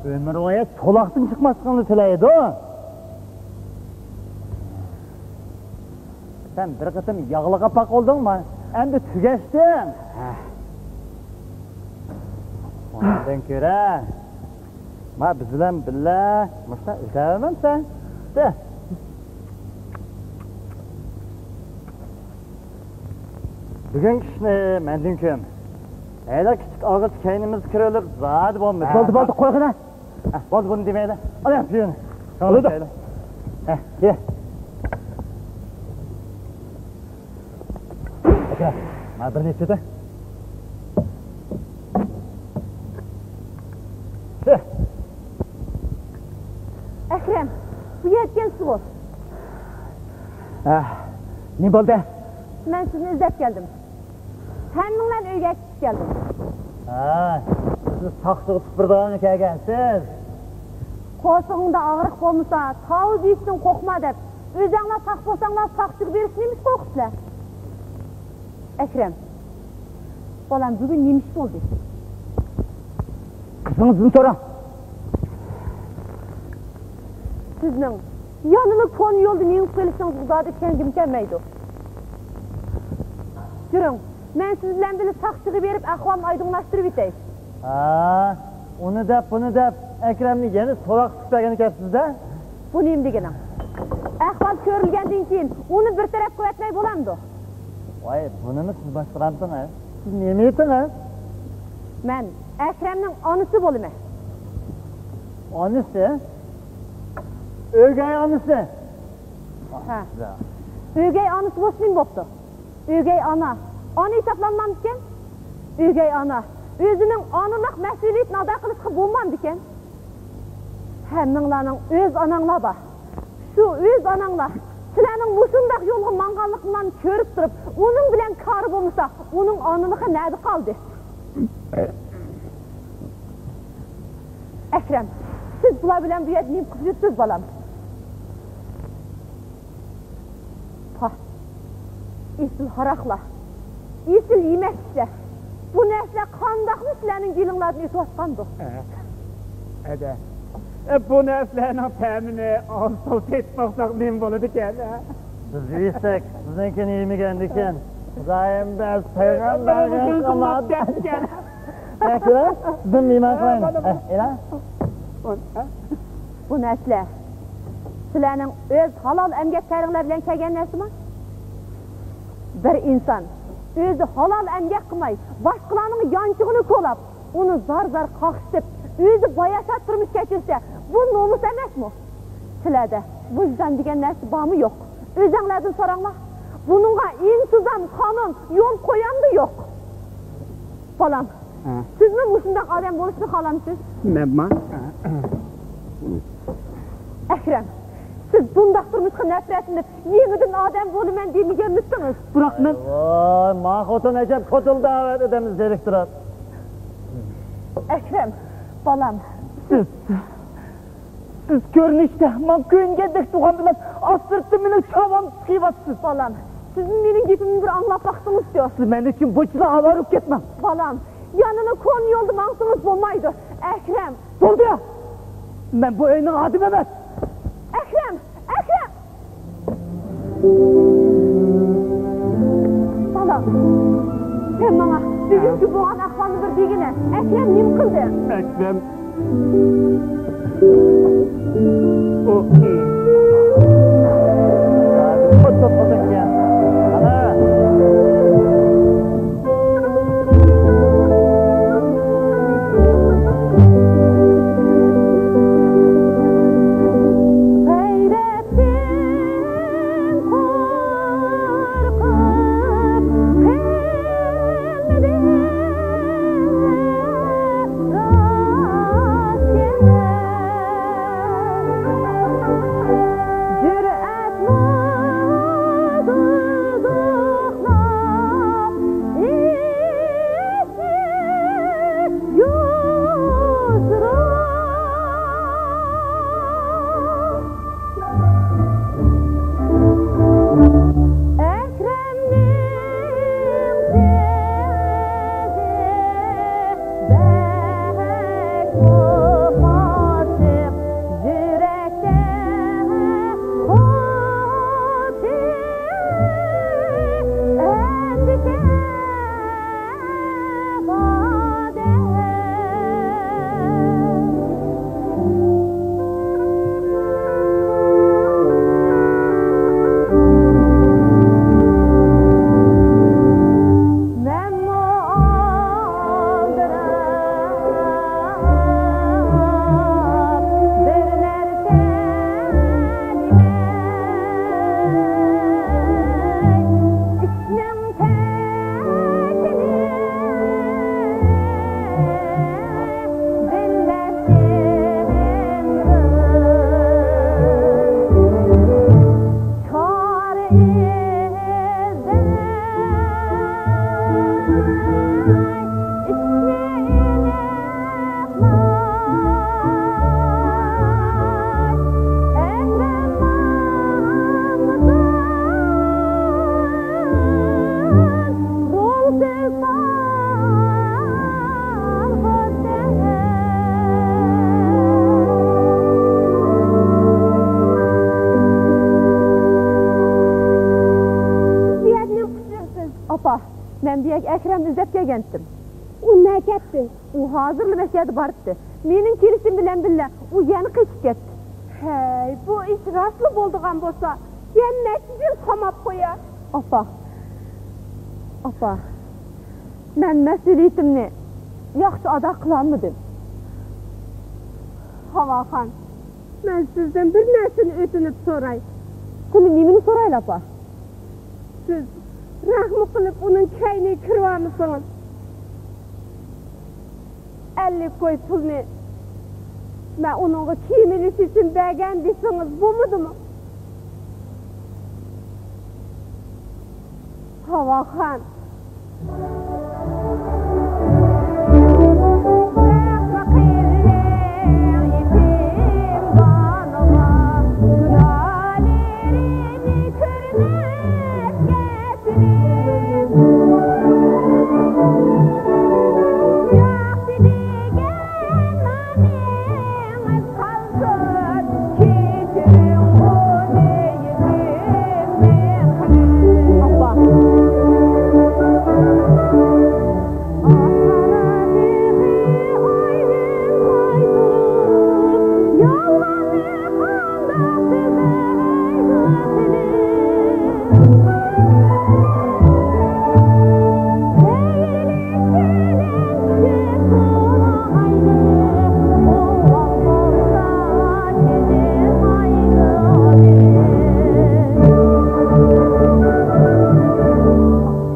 ئۆمۈرۋايەت سولاقتىن چىقماسلىقىڭنى تىلەيدۇ. سەن بىر قېتىم ياغلىق ئاپاق بولدۇڭما؟ ئەمدى تۈگەشتىڭ. ھە. ئۇنىڭدىن كۆرە، ما بىز بىلەن بىللە مۇشۇنداق ئۆتەۋەرمەمسەن؟ دە. بۈگۈنكى ئىشنى مەندىن كۆرمە. ھېلى كىچىك ئالغۇچ كەينىمىزدە كىرىۋېلىپ زادى بولمىدى. بولدى، بولدى، قويغىنە. ھە، بولدى، بۇنى دېمەيلى. ئالا، بۇيرۇڭ. بولدى. ھە، كېلە. ئاكا، مانا بىر نەچچە دە. ئەكرەم، بۇ يەتكەن سۇ. ھە، نېمە بولدى؟ مەن سىزنى ئىزدەپ كەلدىم. ھەممىڭلارنى ئۆيگە ئەكىتىپ كەلدىم. ھە، بىزنى ساقچىغا تۇتۇپ بېرىدىغانغا كەلگەنسىز. قورسىقىڭدا ئاغرىق بولمىسا، تاۋۇز يېيىشتىن قورقما دەپ، ئۆزەڭلار ساق بولساڭلار، ساقچىغا بېرىشنى نېمىشقا قورقۇپسىلەر؟ ئەكرەم، بالام، بۈگۈن نېمە ئىش بولدى؟ قىزىڭىزدىن سوراڭ. سىزنىڭ يەنىلا كونا يولدا مېڭىپ قېلىشىڭىزغا زادى چۈشەنگۈم كەلمەيدۇ. يۈرۈڭ، مەن سىز بىلەن بىللە ساقچىغا بېرىپ ئەھۋالنى ئايدىڭلاشتۇرۇۋېتەي. ھا، ئۇنى دەپ، بۇنى دەپ، ئەكرەمنى يەنە سوراققا تۇتۇپ بەرگەن ئىكەنسىز-دە. بۇ نېمە دېگىنىڭ؟ ئەھۋال كۆرۈلگەندىن كېيىن ئۇنى بىر تەرەپ قىلىۋەتمەي بولامدۇ؟ ۋاي، بۇنىمۇ سىز باشقۇرامتىڭىز؟ سىز نېمە ئېيتىڭىز؟ مەن ئەكرەمنىڭ ئانىسى بولىمەن. ئانىسى؟ ئۆگەي ئانىسى؟ ھە. ئۆگەي ئانىسى بولسا نېمە بوپتۇ؟ ئۆگەي ئانا ئانا ھېسابلانمامدىكەن؟ ئۆگەي ئانا ئۆزىنىڭ ئانىلىق مەسئۇلىيىتىنى ئادا قىلىشقا بولمامدىكەن؟ ھەممىڭلارنىڭ ئۆز ئاناڭلار بار. شۇ ئۆز ئاناڭلار سىلەرنىڭ مۇشۇنداق يولغا ماڭغانلىقىڭلارنى كۆرۈپ تۇرۇپ، ئۇنىڭ بىلەن كارى بولمىسا، ئۇنىڭ ئانىلىقى نەدە قالدى؟ ئەكرەم، سىز بۇلار بىلەن بۇ يەردە نېمە قىلىپ يۈرىسىز، بالام؟ پاھ، ئېسىل ھاراقلار، ئېسىل يېمەكلىكلەر، بۇ نەرسىلەر قانداقمۇ سىلەرنىڭ گېلىڭلاردىن ئۆتۈۋاتقاندۇ؟ ئە، ئەدە، ئە، بۇ نەرسىلەرنىڭ تەمىنى ئاز تولا تېتىپ باقساق نېمە بولىدىكەن، ئە؟ بىز يېسەك، بىزنىڭكىنى يېمىگەندىكىن، خۇدايىم بەس، پەيغەمبەر بەس، قىلماپتىكەن. ئەكرەم، سىزدىن مېھمان قىلايلى. ئە، ئېلان. بۇ نەرسىلەر سىلەرنىڭ ئۆز ھالال ئەمگەك تەرىڭلەر بىلەن كەلگەن نەرسىما؟ بىر ئىنسان ئۆزى ھالال ئەمگەك قىلماي، باشقىلارنىڭ يانچۇقىنى كولاپ، ئۇنى زار-زار قاقشىتىپ، ئۆزى باياشات تۇرمۇش كەچۈرسە، بۇ نومۇس ئەمەسمۇ؟ سىلەردە ۋىجدان دېگەن نەرسە بارمۇ يوق؟ ئۆزەڭلاردىن سوراڭلار. بۇنىڭغا ئىنتىزام، قانۇن، يول قويامدۇ يوق؟ بالام، ھە. سىزمۇ مۇشۇنداق ئادەم بولۇشنى خالامسىز؟ مەنما؟ ئەكرەم، سىز بۇنداق تۇرمۇشقا نەپرەتلىنىپ، يېڭىدىن ئادەم بولىمەن دېمىگەنمىسىڭىز؟ بىراق مەن ۋاي، ما خوتۇن ئەجەب كوتۇل دەۋەت ئادەمنى زېرىكتۈرۈپ. ئەكرەم، بالام. سىز، سىز كۆرۈنۈشتە ماڭا كۆيۈنگەندەك تۇرغان بىلەن، ئاستىرتتىن مېنىڭ چاۋام سىقىۋاتىسىز. بالام، سىزمۇ مېنىڭ گېپىمنى بىر ئاڭلاپ باقسىڭىزچۇ؟ سىز مەن ئۈچۈن بۇنچىلا ئاۋارە بولۇپ كەتمەڭ. بالام، يەنىلا كونا يولدا ماڭسىڭىز بولمايدۇ. ئەكرەم! بولدى! مەن بۇ ئۆينىڭ ئادىمى ئەمەس! ئەكرەم! ئەكرەم! بالام، سەن ماڭا بۈگۈنكى بولغان ئەھۋالنى بىر دېگىنە. ئەكرەم نېمە قىلدى؟ ئەكرەم. ئاپا، مەن بۇ يەرگە ئەكرەمنى ئىزدەپ كەلگەنتىم. ئۇ نەگە كەتتى؟ ئۇ ھازىرلا مەشەدە بارتتى. مېنىڭ كېلىشىم بىلەن بىللە ئۇ يەنە قېچىپ كەتتى. ھەي، بۇ ئىش راستلا بولىدىغان بولسا، يەنە نەچچە يىل قاماپ قويار. ئاپا، ئاپا، مەن مەسئۇلىيىتىمنى ياخشى ئادا قىلالمىدىم. ھاۋاخان، مەن سىزدىن بىر نەرسىنى ئۆتۈنۈپ سوراي. قېنى، نېمىنى سورايلى، ئاپا؟ سىز رەھمى قىلىپ ئۇنىڭ كەينىگە كىرىۋالمىسىڭىز. ئەللىك كوي پۇلنى مەن ئۇنىڭغا كىيىم ئېلىش ئۈچۈن بەرگەن دېسىڭىز بولمىدىمۇ؟ ھاۋاخان.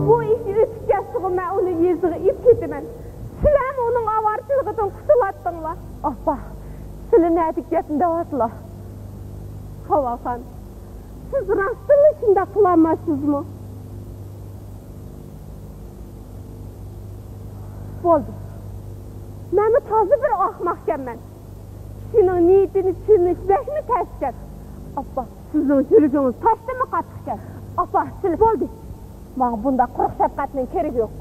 بۇ ئىش ئۆتۈپ كەتسىغۇ، مەن ئۇنى يېزىغا ئېلىپ كېتىمەن. سىلەرمۇ ئۇنىڭ ئاۋارىچىلىقىدىن قۇتۇلاتتىڭلار. ئاپا، سىلى نەدىكى گەپنى دەۋاتىلا؟ ھاۋاخان، سىز راستتىنلا شۇنداق قىلالمايسىزمۇ؟ بولدى. مەنمۇ تازا بىر ئاخماقكەنمەن. كىشىنىڭ نىيىتىنى چۈشىنىش بەكمۇ تەسكەن. ئاپا، سىزنىڭ يۈرىكىڭىز تاشتىنمۇ قاتتىقكەن. ئاپا، سىلى بولدى. ماڭا بۇنداق قۇرۇق شەپقەتنىڭ كېرىكى يوق.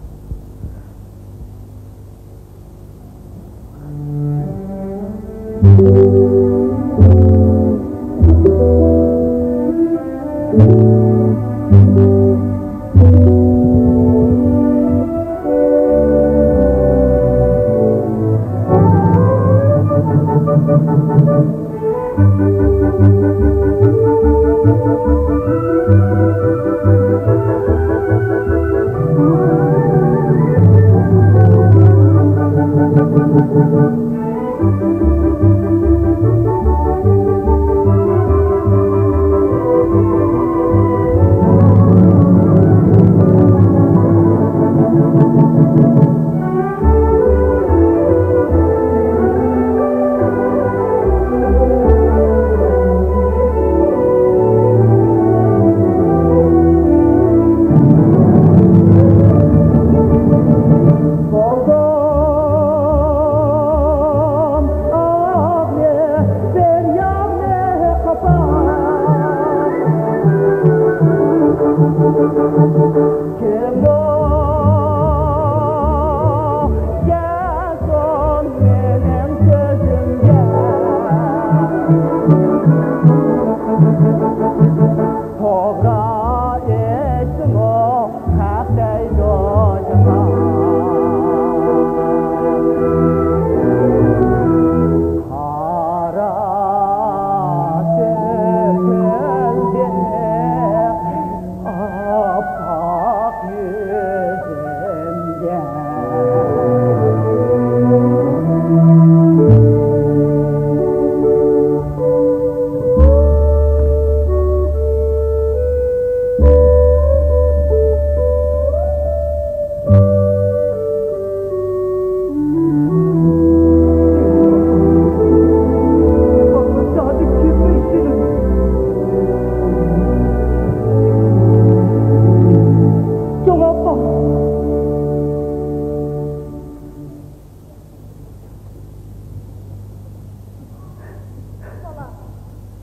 بالام،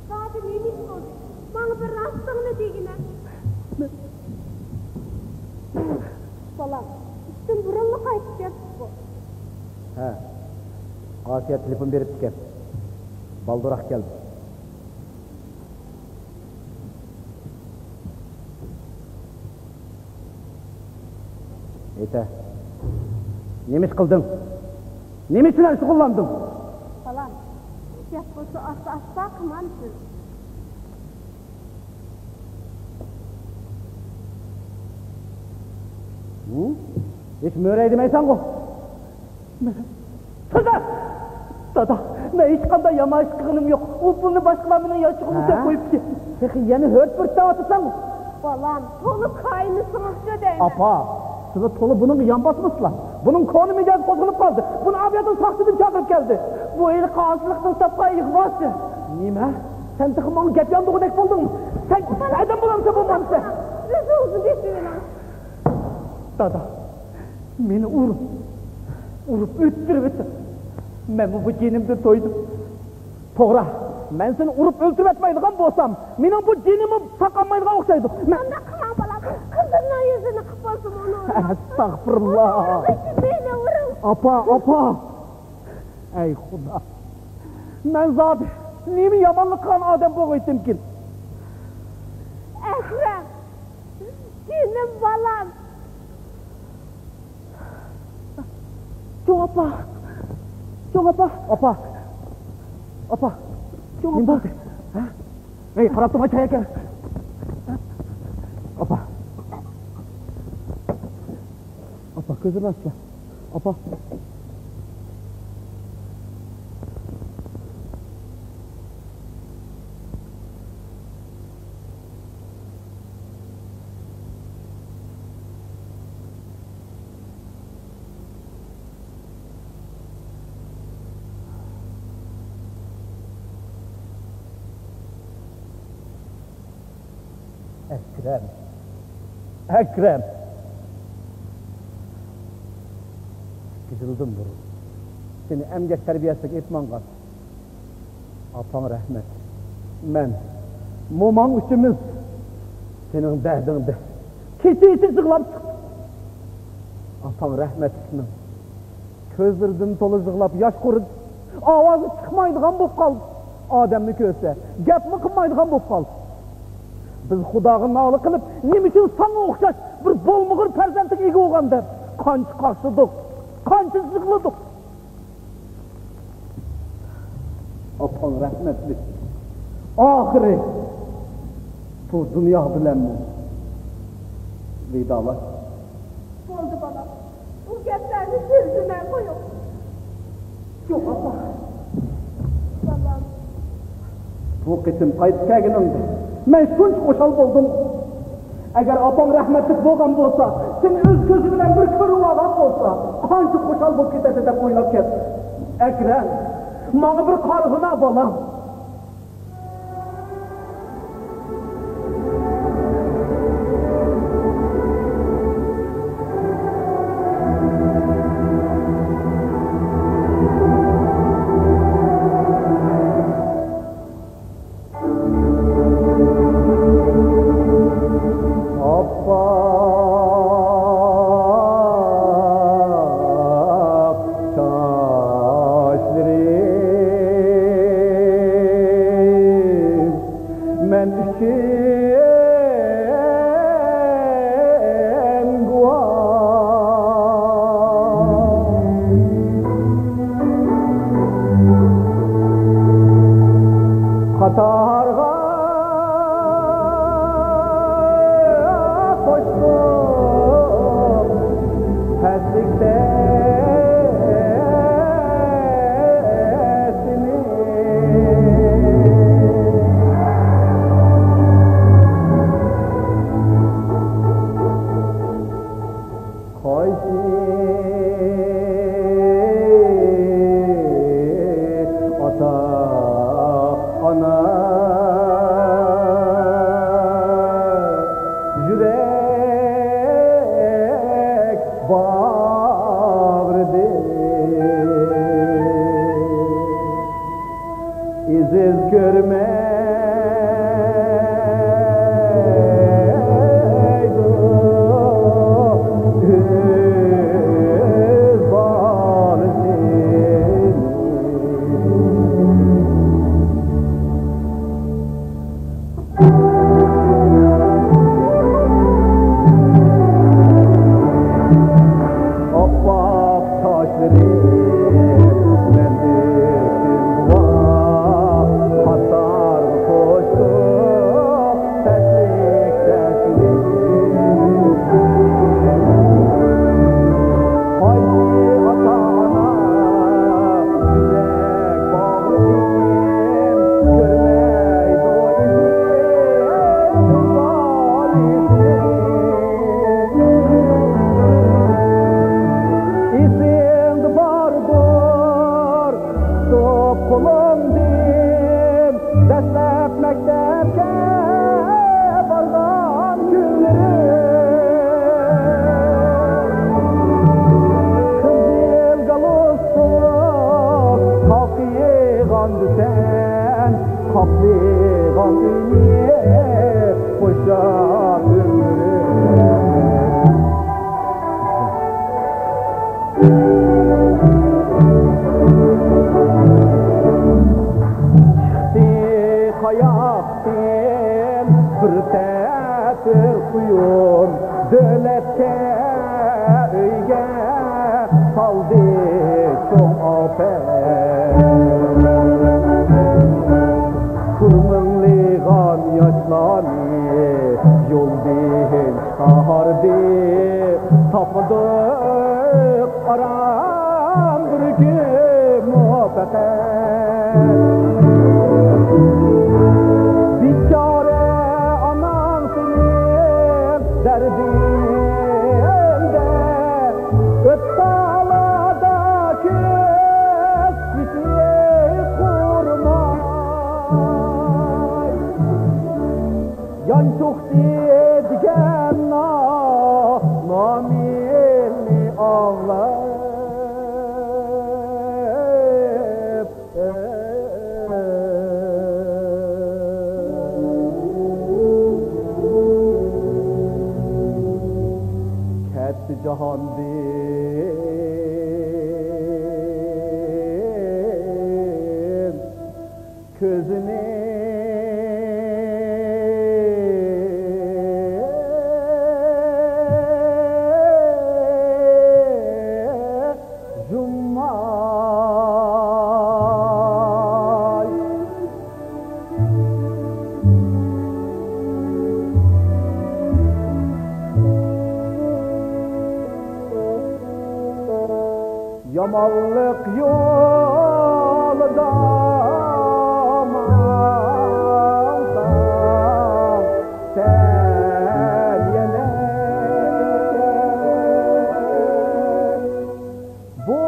ساڭا بىر نېمە ئىش بولدى؟ ماڭا بىر راستىڭنى دېگىنە. بالام، ئىشتىن بۇرۇنلا قايتىپ كەپسىزغۇ؟ ھە، ئاسىيە تېلېفون بېرىپتىكەن. بالدۇراق كەلدى. ئېيتە، نېمە ئىش قىلدىڭ؟ نېمە ئىش بىلەن شۇغۇللاندىڭ؟ بالام، گەپ بولسا ئاستا-ئاستا قىلمامسىز؟ ھە؟ ھېچ مۆرەي دېمەيسەنغۇ؟ سۆزلە! دادا، مەن ھېچقانداق يامان ئىش قىلغىنىم يوق. ئۇ پۇلنى باشقىلار مېنىڭ يانچۇقۇمغا سېلىپ قويۇپتىكەن. تېخى يەنە ھۆرت-پۈرت دەۋاتىسەنغۇ؟ بالام، تولا كاينىسىڭىزچۇ دەيمەن. ئاپا، سىلى تولا بۇنىڭغا يان باسمىسىلا. بۇنىڭ كونا مىجەزى قوزغىلىپ قالدى. بۇنى ئاۋىياتىن ساقچىدىن چاقىرىپ كەلدى. بۇ ھېلىقى ئاسىيلىقنىڭ تاپقان ئىغۋاسى. نېمە؟ سەن تېخى ماڭا گەپ ياندۇرغۇدەك بولدۇڭمۇ؟ سەن ئادەم بولامسەن، بولمامسەن؟ ئۆزىڭىزنى بېسىۋېلىڭ. دادا، مېنى ئۇرۇپ، ئۇرۇپ ئۆلتۈرۈۋېتىڭ. مەنمۇ بۇ جېنىمدىن تويدۇم. توغرا، مەن سېنى ئۇرۇپ ئۆلتۈرۈۋەتمەيدىغان بولسام، مېنىڭ بۇ جېنىممۇ ساقلانمايدىغان ئوخشايدۇ. مەن شۇنداق قىلماڭ، بالام. قىزىمنىڭ يۈزىنى قىپ بولسىمۇ ئۇنى ئۇرۇڭ. ئەستەغپۇرۇللا. ئۇنى ئۇرۇڭ، مېنى ئۇرۇڭ. ئاپا، ئاپا. ئەي خۇدا. مەن زادى نېمە يامانلىق قىلغان ئادەم بولغىيتىمكىن؟ ئەكرەم، جېنىم بالام. چوڭ ئاپا! چوڭ ئاپا! ئاپا! ئاپا! چوڭ ئاپا! نېمە بولدى؟ ھە؟ ھەي، قاراپ تۇرما، چاي ئەكەل. ئاپا! ئاپا، كۆزۈڭنى ئاچلا. ئاپا! ئەكرەم! ئەكرەم! ئىككى يىلدىن بۇرۇن سېنى ئەمگەك تەربىيەسىگە ئېلىپ ماڭغان ئاپاڭ رەھمەت، مەن، موماڭ ئۈچىمىز سېنىڭ دەردىڭدە كېچە-كېچە يىغلاپ چىقتۇق. ئاپاڭ رەھمەتلىكنىڭ كۆزلىرىدىن تولا يىغلاپ ياش قۇرۇدى. ئاۋازى چىقمايدىغان بولۇپ قالدى. ئادەمنى كۆرسە، گەپمۇ قىلمايدىغان بولۇپ قالدى. بىز خۇداغا نالە قىلىپ، نېمە ئۈچۈن ساڭا ئوخشاش بىر بولمىغۇر پەرزەنتكە ئىگە بولغان دەپ قانچە قاقشىدۇق، قانچە يىغلىدۇق. ئاپاڭ رەھمەتلىك ئاخىرى بۇ دۇنيا بىلەنمۇ ۋىدالاشتى. بولدى، بالام. ئۇ گەپلەرنى سۆزلىمەي قويۇڭ. يوق، ئاپا. بالام. بۇ قېتىم قايتىپ كەلگىنىڭدە مەن شۇنچە خۇشال بولدۇم. ئەگەر ئاپاڭ رەھمەتلىك بولغان بولسا، سېنى ئۆز كۆزى بىلەن بىر كۆرۈۋالغان بولسا، قانچە خۇشال بولۇپ كېتەتتى دەپ ئويلاپ كەتتىم. ئەكرەم، ماڭا بىر قارىغىنا، بالام. ئاپئاق چاچلىرىم مەن ئۈچۈن گۇۋاھ. قاتارغا قوشتۇم پەسلىكتە سېنى. قايسى ئاتا ئانا يۈرەك باغرىدىن ئېزىز كۆرمەيدۇ ئۆز بالىسىنى. ئاپئاق چاچلىرىم مەن ئۈچۈن گۇۋاھ، خاتا دۆلەتكە ئۆيگە سالدى چوڭ ئاپەت. شۇ مىڭلىغان ياشلارنى يول بېشىغا چىقاردى. تاپمىدۇق ئارام بىر كۈنمۇ پەقەت. بىچارە ئاناڭ سېنىڭ دەردىڭدە ئۆتتى ئالادا كۆز يېشى قۇرۇماي. يانچۇقچى دېگەن نامىنى ئاڭلاپ، كەتتى جاھاندىن كۆزىنى يۇمماي. يامانلىق يولىدا ماڭساڭ سەن يەنە، بۇ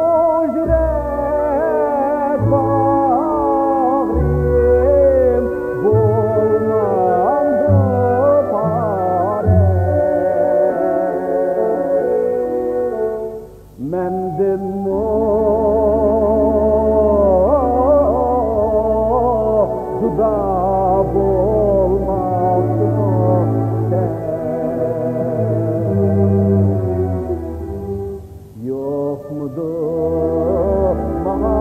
يۈرەك باغرىم بولمامدۇ پارە؟ مەندىنمۇ جۇدا بولماقچىمۇ سەن؟ يوقمىدۇ ماڭا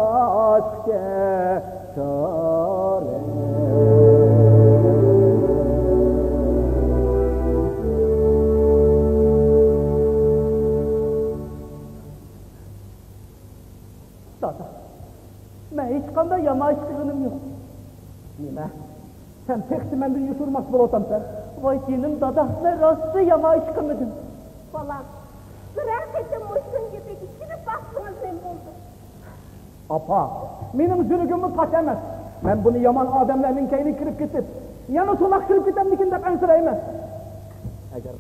باشقا چارە؟ دادا، مەن ھېچقانداق يامان ئىش قىلغىنىم يوق. نېمە؟ سەن تېخىچە مەندىن يوشۇرماقچى بولۇۋاتامسەن؟ ۋاي جېنىم دادا، مەن راستلا يامان ئىش قىلمىدىم. بالام، بىرەر قېتىم مۇشۇنىڭ گېپىگە كېلىپ باقسىڭىز نېمە بولىدۇ؟ ئاپا، مېنىڭ يۈرىكىممۇ پاك ئەمەس. مەن بۇنى يامان ئادەملەرنىڭ كەينىگە كىرىپ كېتىپ، يەنە سولاق كىرىپ كېتەمدىكىن دەپ ئەنسىرەيمەن. ئەگەر